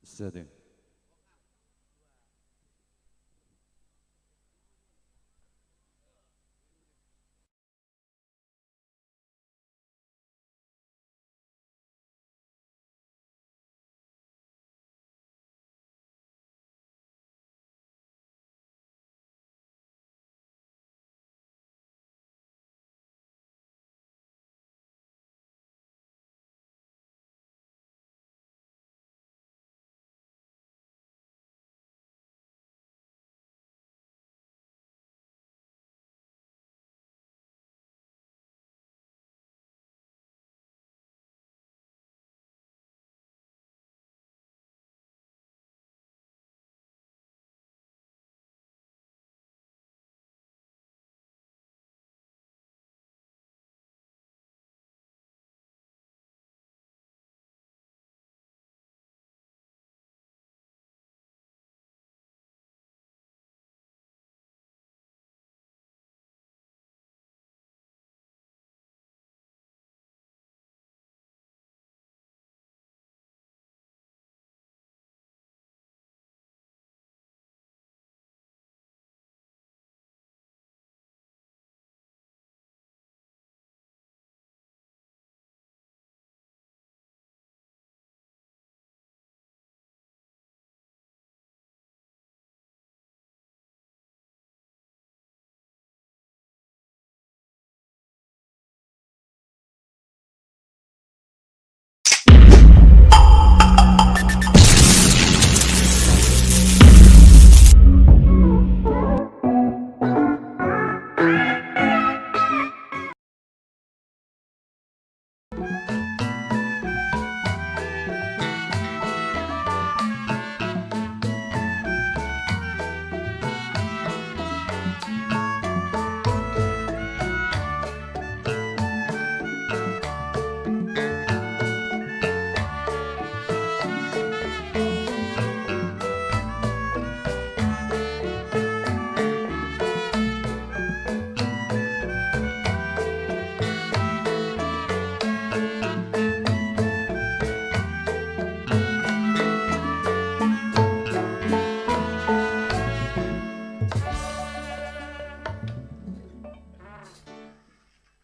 Setting.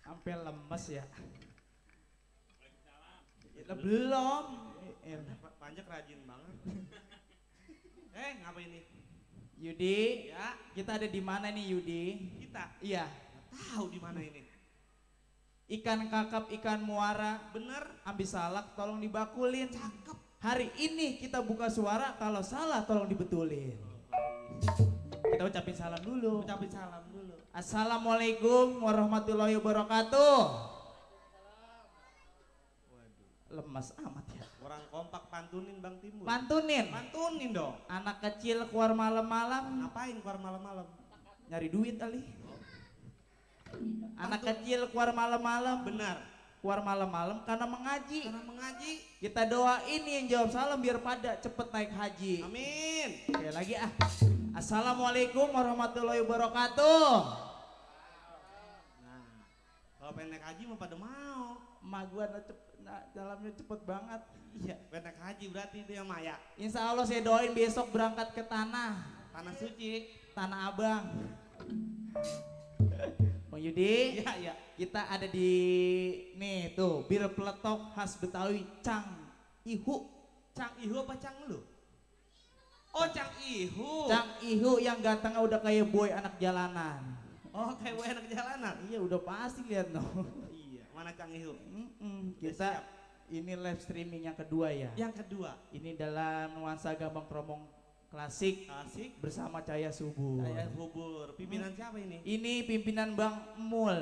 Sampai lemes ya. Belum. Panjak rajin banget. Ngapain nih? Yudi, Ya, kita ada di mana nih Yudi? kita Iya, tahu di mana ini. ikan kakap, ikan muara, Bener, ambil salak tolong dibakulin. cakep. Hari ini kita buka suara, kalau salah tolong dibetulin. Kita ucapin salam dulu. Ucapin salam dulu. Assalamualaikum warahmatullahi wabarakatuh. Waduh, Lemas amat ya. orang kompak pantunin Bang Timbul. Pantunin. Pantunin dong. Anak kecil keluar malam-malam Ngapain keluar malam-malam? nyari duit kali. Anak kecil keluar malam-malam, Benar. keluar malam-malam karena mengaji. Karena mengaji. Kita doain yang jawab salam biar pada cepet naik haji. Amin. Oke lagi ah. Assalamualaikum warahmatullahi wabarakatuh. Nah, kalau pengen naik haji mah pada mau. Emak gua dalamnya cepet banget. Iya. Pengen naik haji berarti dia Maya. Insya Allah saya doain besok berangkat ke tanah Suci. Tanah Abang. Bang Yudi, Iya, iya. kita ada di nih tuh bir peletok khas Betawi Cang Ihu. Cang Ihu apa Cang lu? Oh, Cang Ihu. Cang Ihu yang gantengnya udah kayak boy anak jalanan. Oh, kayak anak jalanan. Iya udah pasti lihat no. Iya, mana Cang Ihu? Kita ini live streaming yang kedua ya. Yang kedua, Ini dalam nuansa Gambang Kromong klasik asik. bersama Cahaya Subuh. Saya hubur. Pimpinan siapa ini? Ini pimpinan Bang Mul,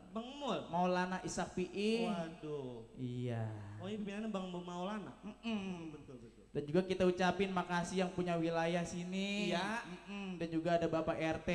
Bang Mul. Maulana Ishak PI. Waduh. Iya. Oh ini pimpinannya Bang Maulana. Mm-mm. Betul betul. Dan juga kita ucapin makasih yang punya wilayah sini. Iya. Dan juga ada Bapak RT,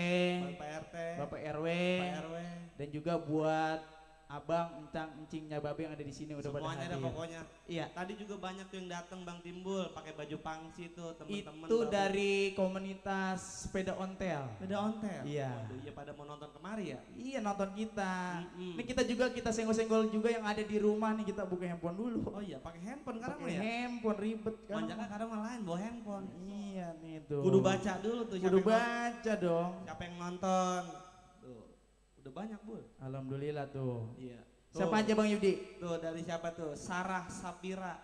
Pak RT, Bapak RW, Pak RW. dan juga buat abang, encang, encingnya babe yang ada di sini udah pada Semuanya ada hadir. pokoknya. Iya. Tadi juga banyak tuh yang datang Bang Timbul pakai baju pangsi tuh teman-teman. Itu dari komunitas sepeda ontel. Beda ontel. Iya. Waduh, iya pada mau nonton kemari ya. Iya nonton kita. Mm-mm. Ini kita senggol-senggol juga yang ada di rumah nih, kita buka handphone dulu. Oh iya, pakai handphone sekarang Pakai ya. handphone ribet kan. Manjaka kadang malah lain bawa handphone. Iya nih tuh. Kudu baca dulu tuh Kudu baca dong. siapa yang nonton. Tuh. Udah banyak, Bul. Alhamdulillah tuh. Iya. Siapa aja Bang Yudi? Tuh dari siapa tuh? Sarah Sapira.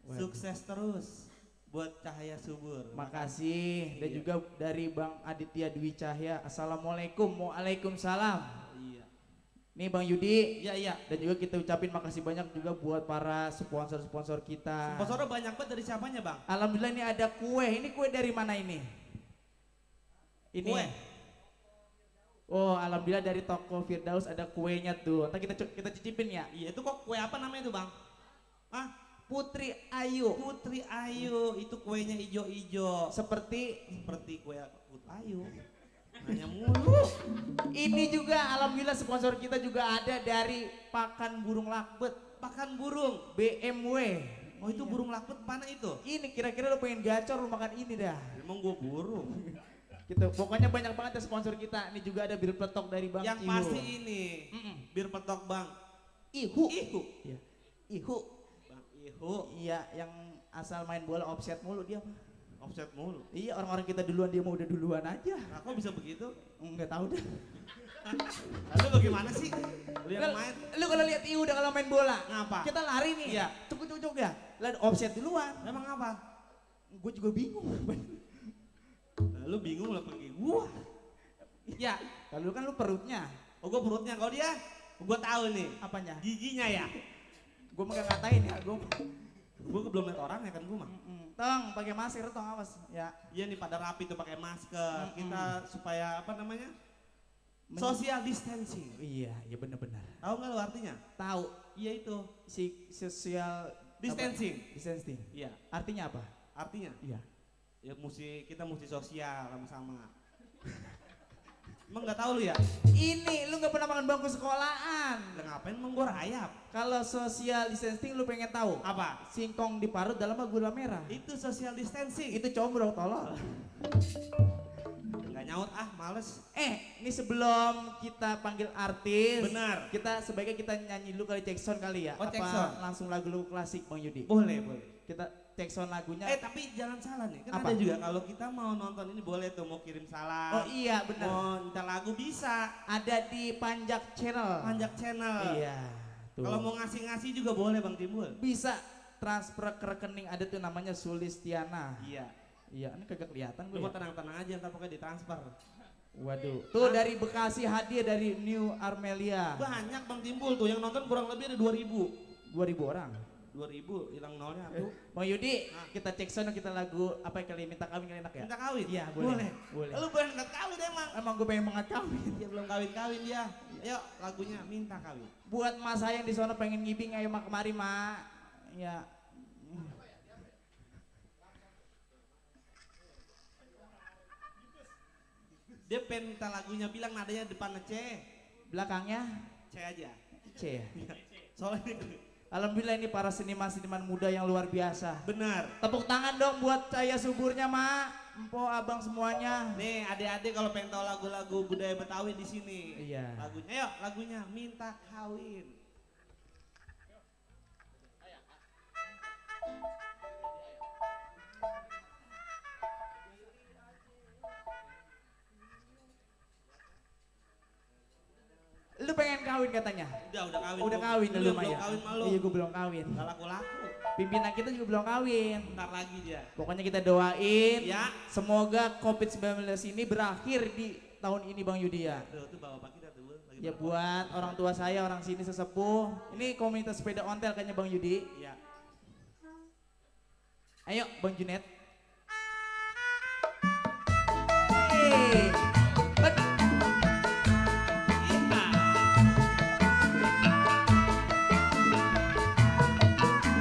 Waduh. Sukses terus buat Cahaya Subur. Makasih. Dan Iya. juga dari Bang Aditya Dwi Cahya. Assalamualaikum. Waalaikumsalam. Iya. Nih Bang Yudi. Iya, iya. Dan juga kita ucapin makasih banyak juga buat para sponsor-sponsor kita. Sponsornya banyak banget dari siapanya, Bang? Alhamdulillah ini ada kue. Ini kue dari mana ini? Ini. Kue. Oh, alhamdulillah dari toko Firdaus ada kuenya tuh. Ntar kita cicipin ya. Iya, itu kok kue apa namanya itu, Bang? Ah, Putri Ayu. Putri Ayu. Itu kuenya ijo-ijo. Seperti Seperti kue Putri Ayu. Nanya mulu. ini juga alhamdulillah sponsor kita juga ada dari Pakan Burung Lakbet Pakan burung. BMW. Oh, itu Iya. burung lakbet mana itu? Ini kira-kira lo pengen gacor lo makan ini dah. Emang gua burung. Gitu. Pokoknya banyak banget ya sponsor kita. Ini juga ada bir peletok dari Bang Yang Cihu. pasti ini bir petok Bang Ihu. Ihu. Iya. Ihu. Bang Ihu. Iya, yang asal main bola offset mulu dia mah. Offset mulu. Iya, orang-orang kita duluan dia mau udah duluan aja. Nah, kok bisa begitu? Enggak tahu dah. Lalu bagaimana sih? Lu yang main? Lu kalau lihat Ihu udah kalau main bola, Ngapa? kita lari nih. Iya. Cuk ya. Lah offset duluan. Emang apa? Gue juga bingung. Nah, lu bingung lah pergi gua. Ya, Kalau lu kan lu perutnya. oh gua perutnya. Kalau dia, gua tahu nih. Apanya? Giginya ya. Gue mah gak ngatain ya, gue. Gua belum lihat orang ya kan gua mah. Tong, pakai masker tong awas ya. Iya nih pada rapi tuh pakai masker. Kita supaya apa namanya? Men- Social distancing. Iya, ya benar-benar. Tahu nggak lu artinya? Tahu Iya itu. si social Distancing. distancing. Iya. Artinya apa? Artinya Iya. ya kita mesti sosial sama-sama. Emang nggak tahu lu ya? Ini lu nggak pernah makan bangku sekolahan. Lah ngapain emang gua rayap? Kalau social distancing lu pengen tahu? Apa? Singkong diparut dalam gula merah. Itu social distancing. Itu combro tolol. Nggak nyaut ah, males. Ini sebelum kita panggil artis, Benar. kita sebaiknya kita nyanyi dulu kali cek sound kali ya. Oh, Apa cek sound. langsung lagu-lagu klasik Bang Yudi? Boleh, boleh. Kita cek sound lagunya. Tapi jangan salah nih. Kan Apa? ada juga kalau kita mau nonton ini boleh tuh mau kirim salam. Oh iya benar. Mau minta lagu bisa. Ada di Panjak Channel. Panjak channel. Iya. Tuh. Kalau mau ngasih-ngasih juga boleh Bang Timbul. bisa transfer ke rekening ada tuh namanya Sulistiana. Iya. Iya, ini kagak kelihatan Lu gue. mau tenang-tenang aja ntar pokoknya ditransfer. Waduh. Tuh dari Bekasi hadiah dari New Armelia. Banyak Bang Timbul tuh yang nonton kurang lebih ada 2000. 2000 orang. 2000 hilang nolnya tuh. Bang Yudi, kita cek sound kita lagu apa yang kali minta kawin kali enak ya? Minta kawin? Iya, boleh. Boleh. Lu boleh minta kawin emang. Emang gue pengen banget kawin. Dia belum kawin-kawin dia. Ayo lagunya minta kawin. Buat mas saya yang di sana pengen ngibing ayo mak kemari mak. Ya. Dia pengen minta lagunya bilang nadanya depannya C. Belakangnya C aja. C ya. Soalnya Alhamdulillah ini para seniman-seniman muda yang luar biasa. benar. Tepuk tangan dong buat Cahaya Suburnya mak, empo abang semuanya. Nih adik-adik kalau pengen tahu lagu-lagu budaya Betawi di sini. Iya. Lagunya, ayo lagunya minta kawin. Lu pengen kawin katanya? Udah kawin. Udah kawin Lu lu belum ya? kawin malu. Iya gue belum kawin. Gak laku-laku. Pimpinan kita juga belum kawin. Ntar lagi dia. Pokoknya kita doain Ya. semoga COVID-19 ini berakhir di tahun ini Bang Yudi ya. Tuh bapak kita tuh lagi Ya berapa? buat orang tua saya, orang sini sesepuh. Ini komunitas sepeda ontel kayaknya Bang Yudi. Iya. Ayo Bang Junet. Hei,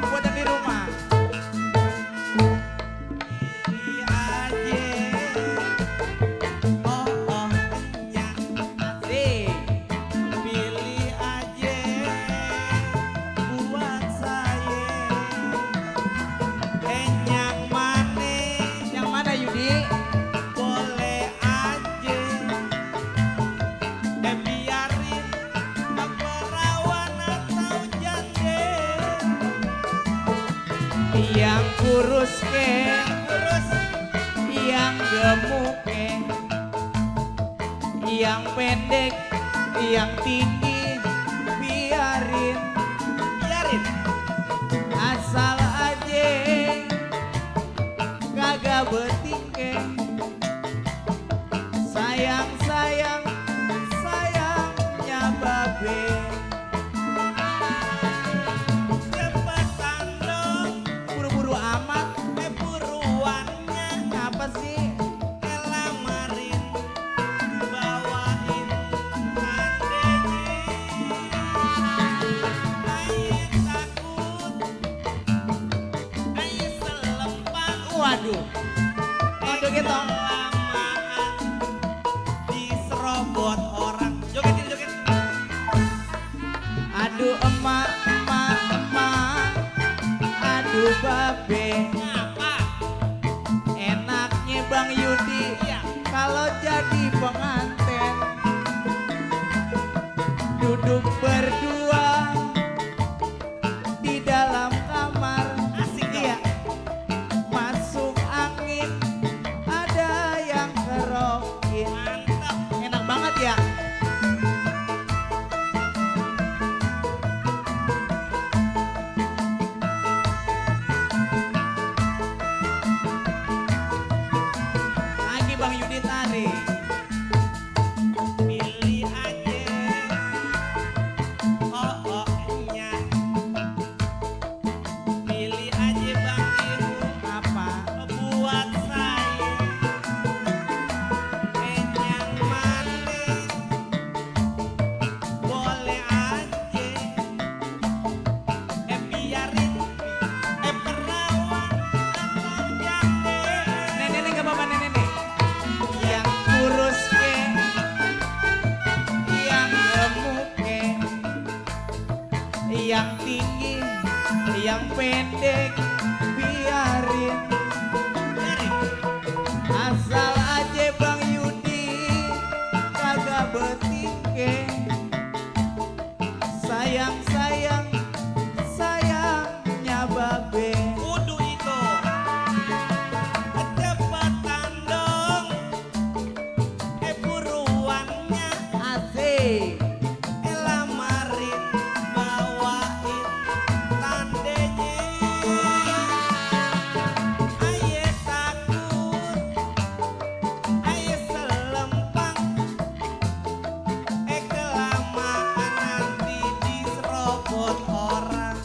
buat yang di rumah. Pilih aja. Oh oh nya. Asik. Pilih aja buat saya. Yang mana? Yang mana Yudi? Boleh aja. Biarin perawan atau jande. Yang kurus ke, Terus yang gemuk ke, yang pendek, yang tinggi, biarin biarin. asal aja kagak betingke. Sayang sayang sayangnya babe. Cepetan dong. Buru-buru amat. Buruannya. Apa sih? Lamarin, bawain tandenya. Aye takut, aye selempang. Waduh. Waduh gitu. Kelamaan diserobot orang. Joget. Aduh emak emak emak. Aduh babe. Apa? Enaknya Bang Yudi Iya. kalau jadi pengantin duduk berdua di dalam kamar. Asik dong. Iya. Masuk angin ada yang kerokin. Mantap. Enak banget ya. Lagi Bang Yudi tarik. Pilih aja. Oh oh nya. Pilih aja Bang Ibu. Apa? Buat saya yang mana boleh aja biarin perawan atau jande. Nenek gak apa-apa nenek. Yang kurus ke, yang gemuk ke, yang tinggi, yang pendek, biarin Biarin. asal aja Bang Yudi kagak betingke. Sayang sayang sayangnya babe. Kudu itu cepetan dong buruannya. Asik. Lamarin, bawain tandenya. Aye takut, aye selempang. Kelamaan nanti diserobot orang.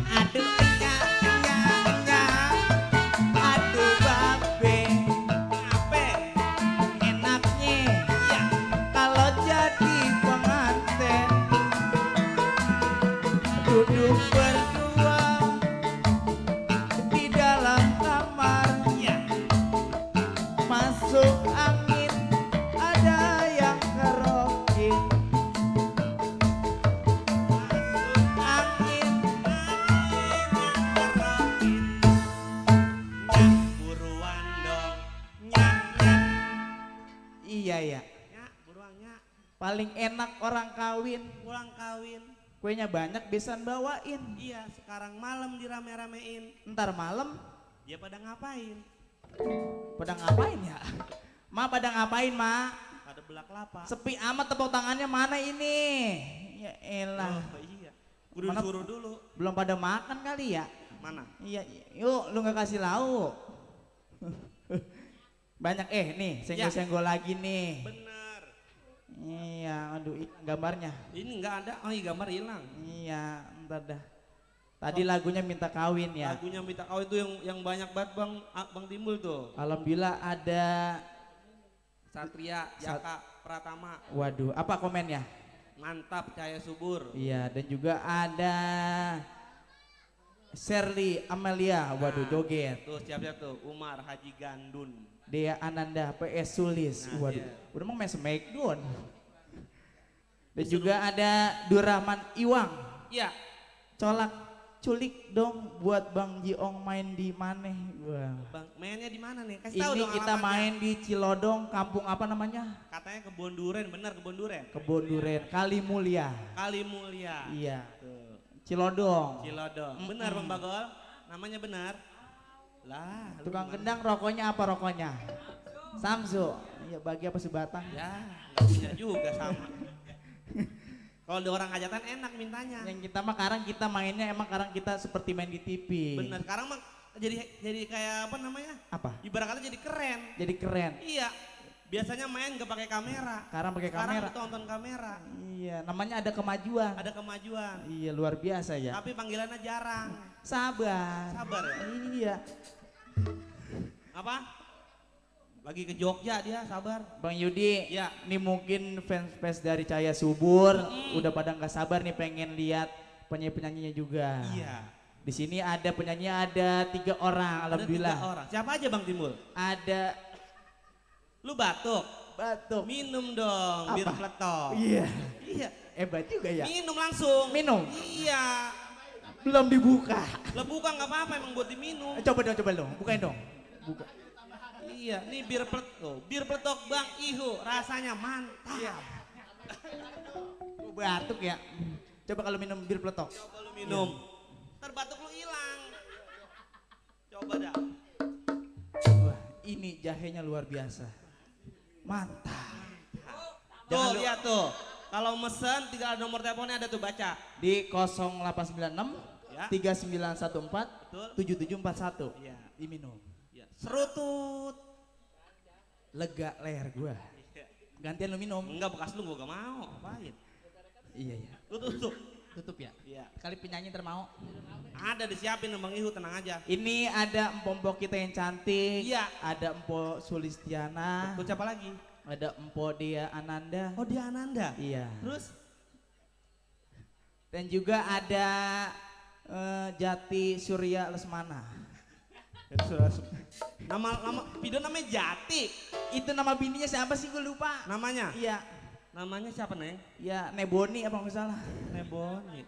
Aduh nya, aduh babe. Ape? Enaknya Iya. kalau jadi pengantin duduk berdua di dalam kamar. Iya. Masuk angin ada yang kerokin. Masuk Angin ngerokin. Nyak buruan dong. Nyak. iya ya. Nyak buruan nyak. Paling enak orang kawin. Pulang kawin. Kuenya banyak besan bawain. Iya, sekarang malam dirame-ramein. Ntar malam Dia pada ngapain? pada ngapain ya? Ma pada ngapain ma? Pada belak kelapa. Sepi amat tepuk tangannya mana ini? Ya elah. Oh iya. Kudu Mana- disuruh dulu. Belum pada makan kali ya? Mana? Iya, yuk lu nggak kasih lauk. Banyak nih, senggol-senggol lagi nih. Bener. Iya, aduh gambarnya. Ini nggak ada, oh iya gambar hilang. Iya, entar dah. Tadi lagunya minta kawin ya. Lagunya minta kau itu yang banyak banget Bang Timbul tuh. Alhamdulillah ada. Satria, Jaka, Pratama. Waduh, apa komennya? Mantap, Cahaya Subur. Iya, dan juga ada Sherly Amelia, waduh joget. Tuh siap-siap tuh, Umar Haji Gandun. Dea Ananda, PS Sulis, Nah, waduh. iya. Udah mau main Smackdown. Dan juga ada Durrahman Iwang. Iya. Colak culik dong buat Bang Jiong main di mana? Wah. Bang, mainnya di mana nih? Kasih tahu Ini dong kita alamatnya. main di Cilodong, kampung apa namanya? Katanya Kebon Duren, bener Kebon Duren. Kebon Duren, Kalimulia. Kali Mulia. Iya, Tuh. Cilodong. Cilodong. Benar Bang Bagol? Namanya benar? Lah, lu Tukang gimana? gendang rokoknya apa rokoknya? Samsu. Iya, bagi apa sebatang? Ya, nggak punya juga sama. Kalau ada orang hajatan enak mintanya. Yang kita mah karang kita mainnya emang karang kita seperti main di TV. Bener, sekarang mah jadi kayak apa namanya? Apa? Ibarat kata jadi keren. Jadi keren. Iya. Biasanya main gak pakai kamera. Sekarang pakai Sekarang kamera. tonton kamera. Iya, namanya ada kemajuan. Ada kemajuan. Iya, luar biasa ya. Tapi panggilannya jarang. Sabar. Sabar ya? Iya. Apa? Lagi ke Jogja dia, sabar. Bang Yudi, Ya. ini mungkin fans-fans dari Cahaya Subur udah pada nggak sabar nih pengen lihat penyanyi-penyanyinya juga. Iya. Di sini ada penyanyi ada 3 orang, alhamdulillah. Ada 3 orang. Siapa aja Bang Timbul? Ada Lu batuk. batuk. Minum dong, biar Apa? meletok. Iya. Iya. Hebat juga ya. Minum langsung. Minum. Iya. Belum dibuka. Lah bukan nggak apa-apa emang buat diminum. Coba dong. Bukain dong. Buka. Iya, nih bir peletok Bang Ihu, rasanya mantap. Iya. Batuk ya. Coba kalau minum bir peletok. Coba lu minum. Ntar batuk lu hilang. Coba dah. Wah, ini jahenya luar biasa. Mantap. Tuh lihat tuh. Kalau mesen tinggal nomor teleponnya ada tuh baca. Di 0896 Ya. 3914 Betul. 7741. Iya. Diminum. Iya. Serutut. Lega leher gua. Gantian lu minum. Enggak bekas lu gua gak mau. Apain? Iya ya. Lu tutup. Tutup ya. Iya. Kali penyanyi termau. Ada disiapin Bang Ihu, tenang aja. Ini ada empok kita yang cantik. Iya. Ada empok Sulistiana. Tuh siapa lagi? Ada empok Dea Ananda. Oh dia Ananda. Iya. Terus Dan juga ada Jati Surya Lesmana. nama video namanya Jati. Itu nama bininya siapa sih gue lupa. Namanya? Iya. Namanya siapa Neng? Ya Neboni apa nggak salah. Neboni.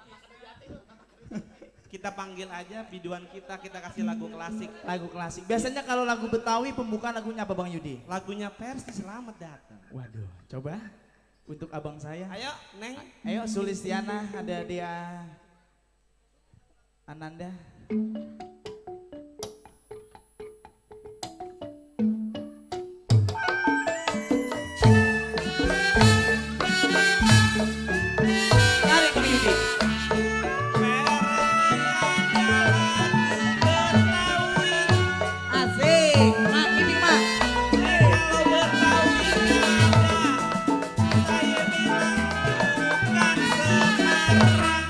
Kita panggil aja videoan kita kasih lagu klasik. Lagu klasik. Biasanya kalau lagu Betawi pembukaan lagunya apa Bang Yudi? Lagunya Persi Selamat Datang. Waduh, coba untuk abang saya. Ayo Neng. Ayo Sulistiana, ada dia Ananda. Tarik Bang Yudi. Asik, mak ini mak. Kalau Betawi ada, saya bilang bukan Semarang.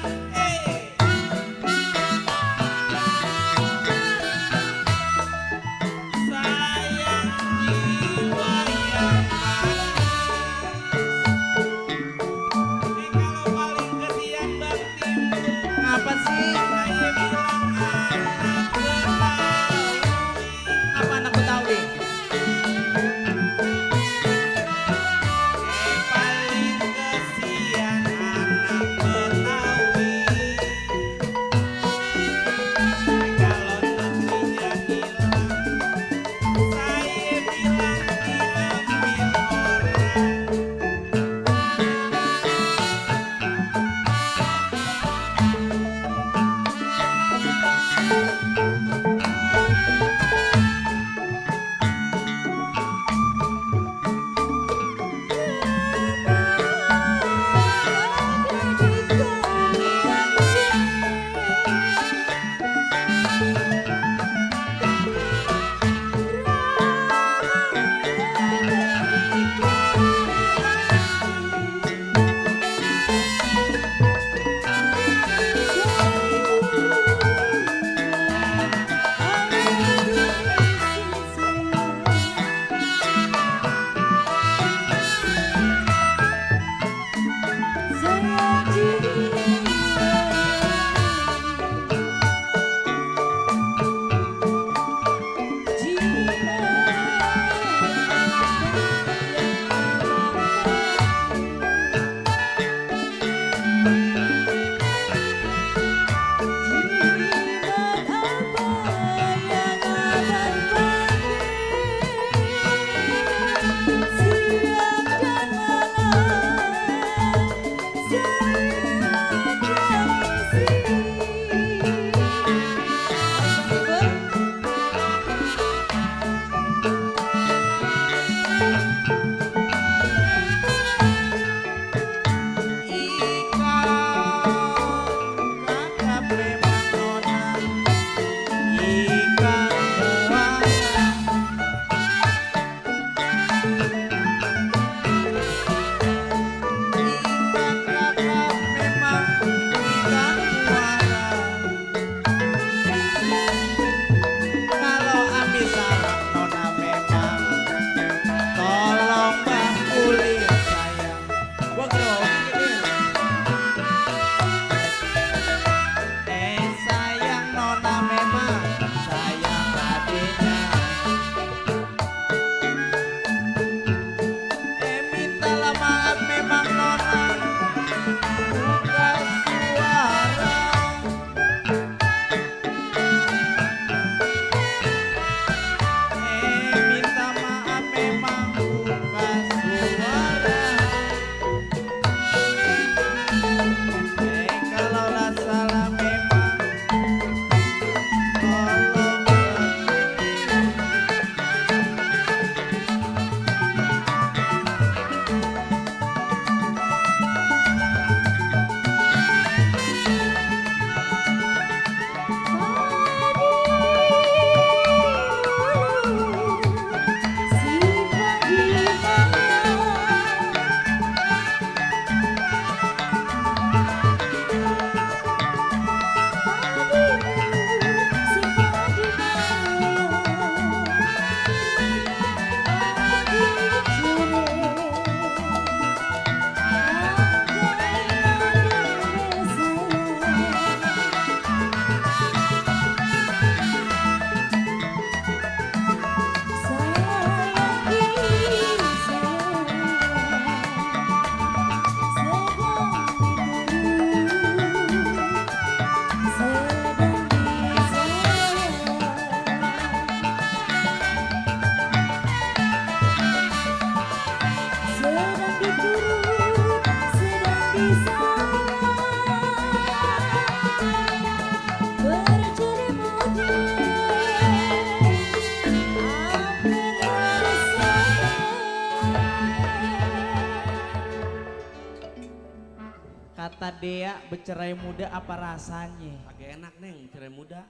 Kata Dea bercerai muda apa rasanya? Agak enak neng, cerai muda.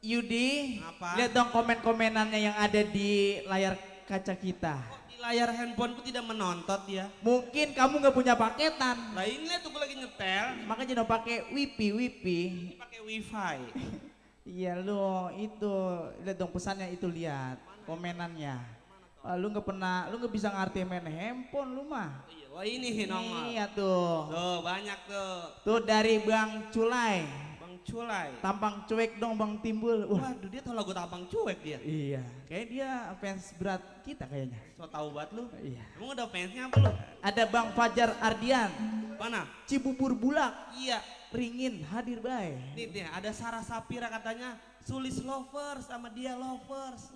Yudi, Apa? lihat dong komen-komenannya yang ada di layar kaca kita. Kok di layar handphoneku tidak menontot ya? Mungkin kamu nggak punya paketan, Lah ini lihat tuh gue lagi nyetel. makanya dong pakai wifi. Ini pakai wifi. Iya lo itu, lihat dong pesannya itu, lihat komenannya. Lu nggak bisa ngerti main handphone lu mah. Iya, wah ini nongol. Iya tuh. Tuh banyak tuh. Tuh dari Bang Culai. Bang Culai. Tampang cuek dong Bang Timbul. Wah, Waduh dia tahu lagu Tampang Cuek dia. iya. Kayak dia fans berat kita kayaknya. So tahu banget lu. Iya. Emang udah fansnya apa lu? Ada Bang Fajar Ardian. Mana? Cibubur Bulak. Iya. Ringin hadir bae. Nih ada Sarah Sapira katanya Sulis lovers sama dia lovers.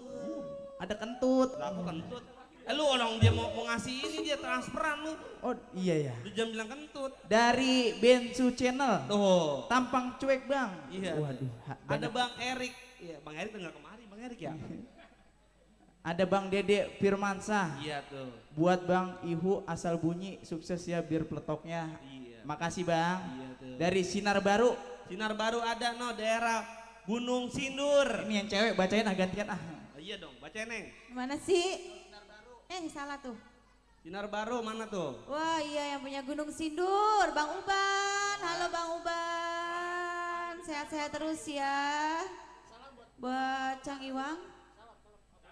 Ada Kentut. Lah aku kentut. Lu orang dia mau ngasih ini dia transferan lu. Oh iya ya. Lu jangan bilang kentut. Dari Bensu Channel. Tuh. Tampang cuek Bang. Iya. Waduh. Ada Bang Erik. Iya, Bang Erik tinggal kemari, Bang Erik ya. Ada Bang Dede Firmansah. Iya tuh. Buat Bang Ihu asal bunyi sukses ya biar peletoknya. Iya. Makasih Bang. Iya tuh. Dari Sinar Baru. Sinar Baru ada no daerah Gunung Sindur. Ini yang cewek bacain gantian ah. Iya dong, baca Neng. Mana sih? Salah tuh. Sinar Baru mana tuh? Wah iya yang punya Gunung Sindur, Bang Uban. Halo Bang Uban. Sehat-sehat terus ya. Buat Cang Iwang.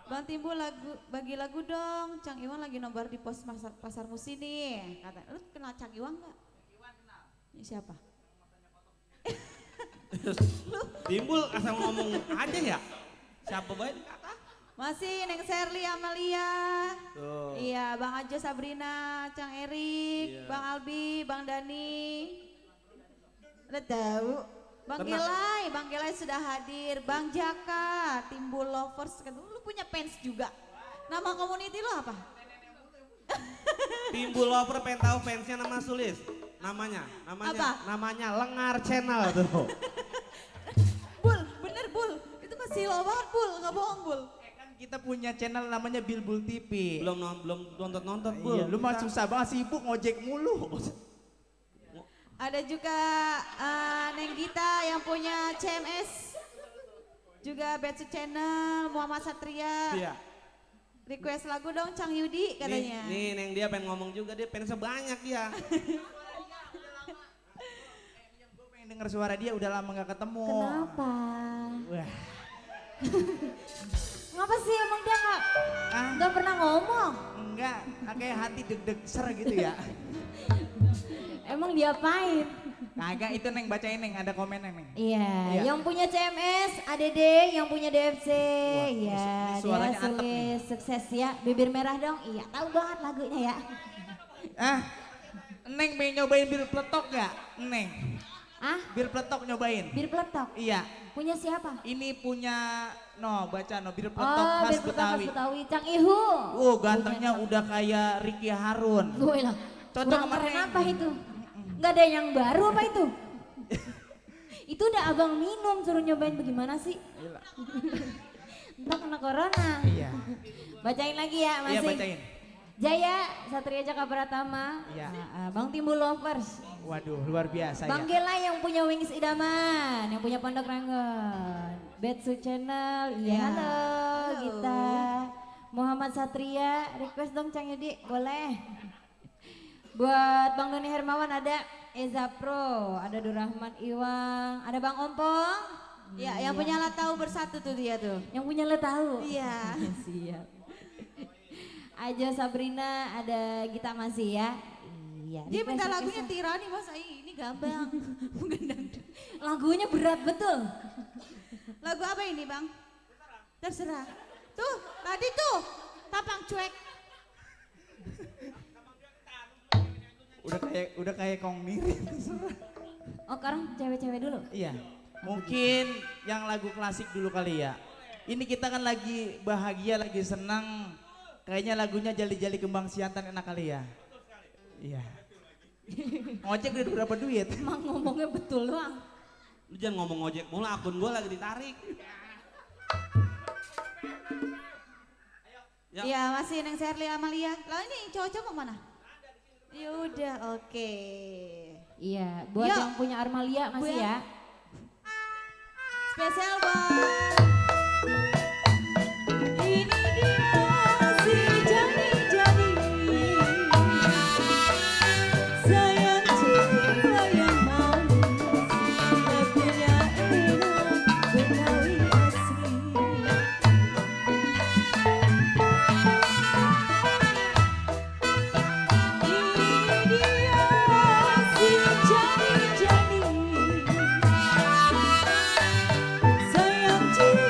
Bang Timbul bagi lagu dong. Cang Iwang lagi nobar di pos pasar musi nih. Kata, lu kenal Cang Iwang nggak? Ini siapa? Timbul asal ngomong aja ya. Siapa baik kata? Masih Neng Serly Amalia. Tuh. Iya, Bang Ajo Sabrina, Cang Erik, Iya. Bang Albi, Bang Dani. Udah tahu. Bang Tenang. Bang Gelai sudah hadir. Bang Jaka, Timbul Lovers. Lu punya fans juga. Nama community lo apa? Timbul lover pengen tahu fansnya nama Sulis. Namanya Apa? namanya Lengar Channel tuh. Bul, bener Bul. Itu masih lo banget Bul, nggak bohong Bul. Kan kita punya channel namanya Bilbul TV. belum nonton Bu. Iya, lu mah susah banget sibuk ngojek mulu. Ada juga Neng Gita yang punya CMS. Juga Betsu Channel, Muhammad Satria. Iya. Request lagu dong Cang Yudi katanya. Nih Neng dia pengen ngomong juga, dia pengen sebanyak dia. Gue pengen denger suara dia udah lama gak ketemu. Kenapa? Wah. Ngapa sih emang dia Ah, nggak pernah ngomong? enggak, kayak hati deg-deg ser gitu ya. Emang diapain? Kagak itu Neng bacain Neng, ada komen Neng. Iya, Iya. yang punya CMS, ADD, yang punya DFC, Wah, iya, ini suaranya dia antep nih. sulit sukses ya, bibir merah dong, iya, tahu banget lagunya ya. Ah, Neng pengen nyobain bir peletok gak? Neng, Ah, bir peletok nyobain. bir peletok, Iya, punya siapa? ini punya baca bir peletok Oh, khas bir peletok khas Betawi. Betawi, Cang Ihu. Gantengnya udah kayak Ricky Harun. Gue lah, Cocok kurang sama keren Neng. apa itu? Nggak ada yang baru apa itu? Itu udah abang minum, suruh nyobain bagaimana sih? Gila. Entah kena corona. Iya. Bacain lagi ya Iya masih. bacain. Jaya, Satria Jaka Pratama, Iya. Bang Timbul Lovers, Waduh, luar biasa Bang ya. Gela yang punya Wings Idaman, yang punya Pondok Ranggon, Betsu Channel, iya Ya. halo, Halo. Gita, Muhammad Satria, request dong Cang Yudi, boleh. Buat Bang Doni Hermawan ada Eza Pro, ada Durrahman Iwang, ada Bang Ompong, Ya, yang punya lah tahu bersatu tuh dia tuh. yang punya lo tahu. Iya. Siap. Aja Sabrina, ada Gita masih ya. Iya. Dia minta request-request lagunya ya. Tirani Mas ini gampang. Bukan dangdut. Lagunya berat betul. Lagu apa ini Bang? Terserah. Tuh, tadi tuh tampang cuek. Udah kayak Kong Niri. Oh sekarang cewek-cewek dulu. Iya. Mungkin yang lagu klasik dulu kali ya. Ini kita kan lagi bahagia, lagi senang. Kayaknya lagunya Jali-Jali Kembang Siantan enak kali ya. Iya. Ngojek udah berapa duit? Emang ngomongnya betul doang. Lu jangan ngomong ojek mulu, akun gua lagi ditarik. Ya. Iya, masih Neng Serly Amalia. Lah ini cowok-cowok mana? Ya udah, oke. Iya, buat Yuk. yang punya Armalia masih Bu, ya. Spesial buat ini dia si jadi-jadi sayang jiwa yang manis lagunya enak Betawi asli. Ini dia si jadi-jadi sayang jiwa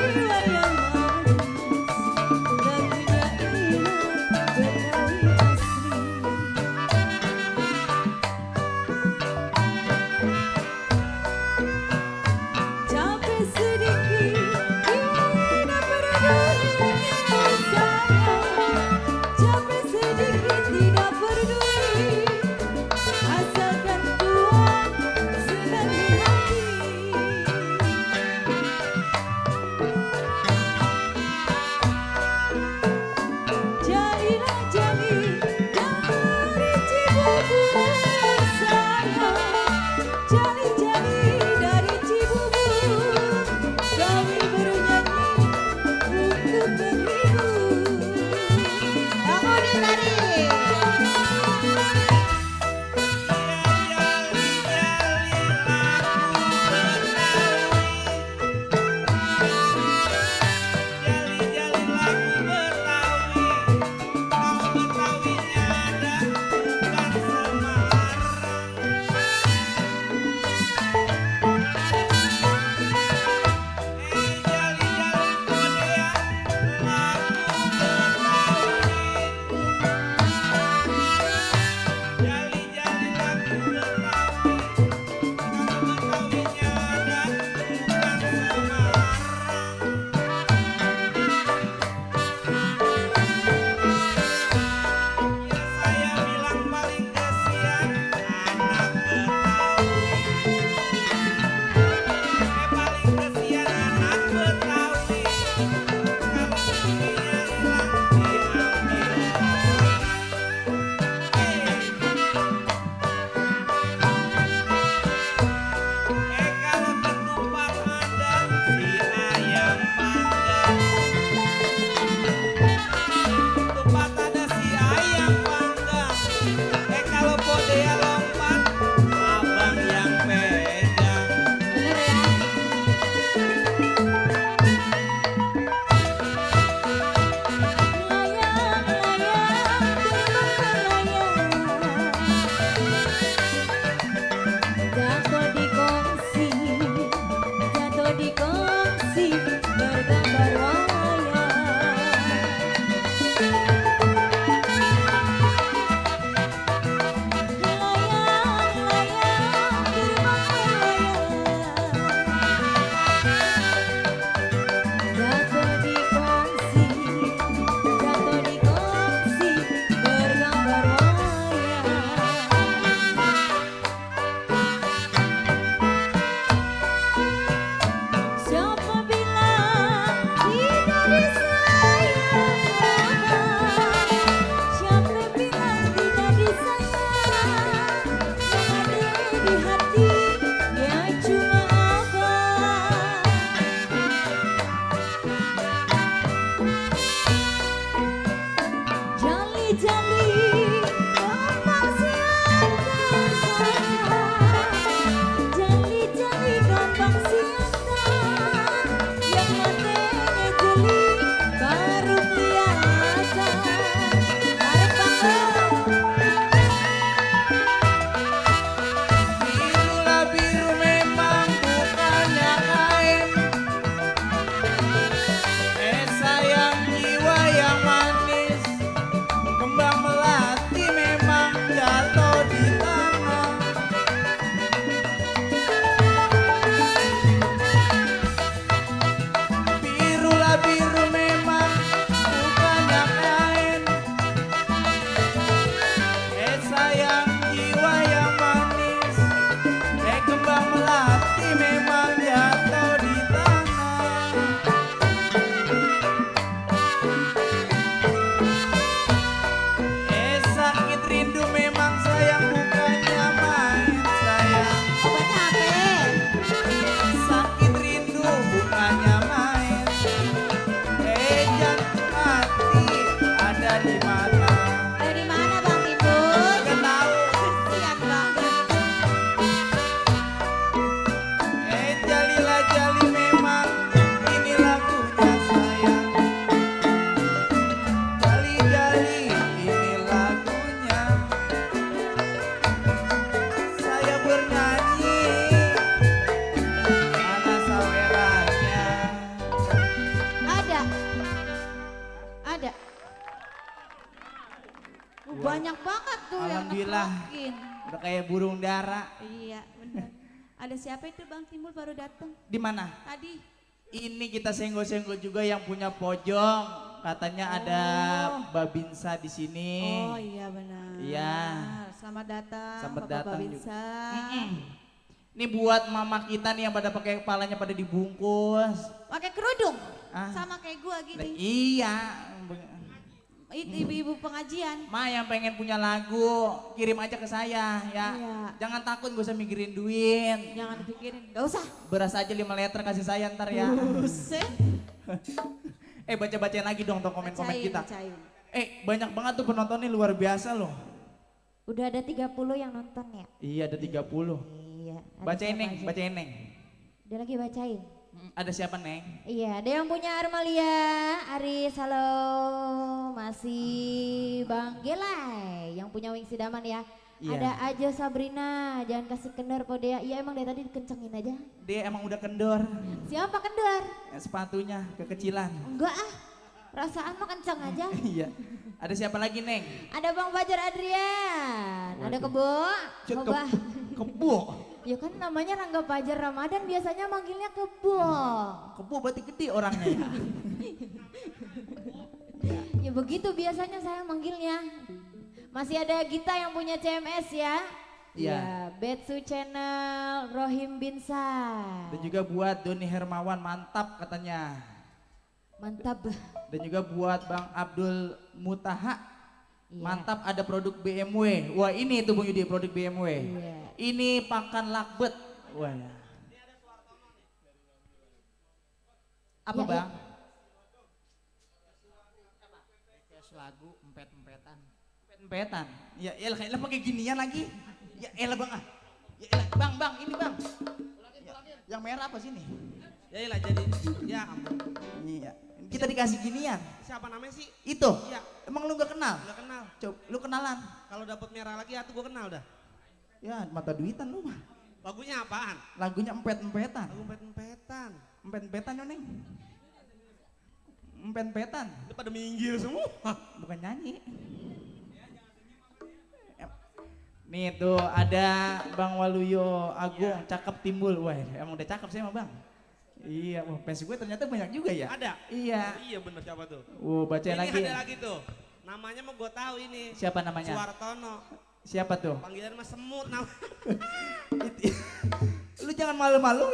Yakin. Udah kayak burung dara. Iya, benar. Ada siapa itu Bang Timbul baru datang? Di mana? Tadi. Ini kita senggol-senggol juga yang punya pojok. Katanya ada Babinsa di sini. Oh iya benar. Iya. Selamat datang. Selamat Bapak datang Babinsa. Ini buat mama kita nih yang pada pakai kepalanya pada dibungkus. Pakai kerudung. Ah. Sama kayak gua Nah, gini. iya. Itu ibu-ibu pengajian. Ma yang pengen punya lagu, kirim aja ke saya ya. Iya. Jangan takut, gak usah mikirin duit. Jangan dipikirin. Gak usah. Beras aja 5 liter kasih saya ntar ya. Buset. Baca-bacain lagi dong komen-komen Bacain, kita. bacain. Banyak banget tuh penontonnya, luar biasa loh. Udah ada 30 yang nonton ya? Iya ada 30. Iya. ada Bacain siapa Neng, aja? bacain Neng. Dia lagi bacain. Ada siapa Neng? Iya, ada yang punya Armalia, Aris, halo. Masih Bang Gelai yang punya Wing Sidaman ya. Iya. Ada Ajo Sabrina, jangan kasih kendor Podea. Iya emang dari tadi dikencengin aja. Dia emang udah kendor. Siapa kendor? Sepatunya kekecilan. Enggak ah, perasaan mah kenceng aja. Iya. Ada siapa lagi Neng? Ada Bang Fajar Adrian, ada Kebo, Cut, Coba. Kebo. Ya kan namanya Rangga Fajar Ramadan, biasanya manggilnya Kebo. Kebo berarti gede orangnya ya. Ya begitu biasanya saya manggilnya. Masih ada Gita yang punya CMS ya. Iya. Ya, Betsu Channel, Rohim Binsar. Dan juga buat Doni Hermawan, mantap katanya. Mantap. Dan juga buat Bang Abdul Mutaha, Iya. mantap ada produk BMW. Wah ini tuh Bung Yudi produk BMW. Iya. Ini pakan lakbet. Wah ya. Apa Ya, Bang? Lagu empet-empetan. Empetan. Ya elah pakai ginian lagi. Ya elah Bang ah. Ya elah Bang ini Bang. Yang merah apa sini? Ya iyalah jadi ya ampun. Iya. Kita dikasih ginian. Siapa namanya sih? Itu. Iya, Emang lu gak kenal? udah kenal. Coba lu kenalan. Kalau dapat merah lagi ya tuh gua kenal dah. Ya mata duitan lu mah. Lagunya apaan? Lagunya empet-empetan. Lagu empet-empetan. Empet-empetan yo Neng. Empet-empetan. Lu pada minggir semua. Bukan nyanyi. Nih tuh ada Bang Waluyo Agung, cakep timbul. Wah emang udah cakep sih mah Bang. Iya, wah fans gue ternyata banyak juga ya. Ada? Iya. Iya bener siapa tuh? Bacain Ini lagi. ada lagi tuh. Namanya mah gua tahu ini. Siapa namanya? Suartono. Siapa tuh? Panggilan mah semut nama. Lu jangan malu-malu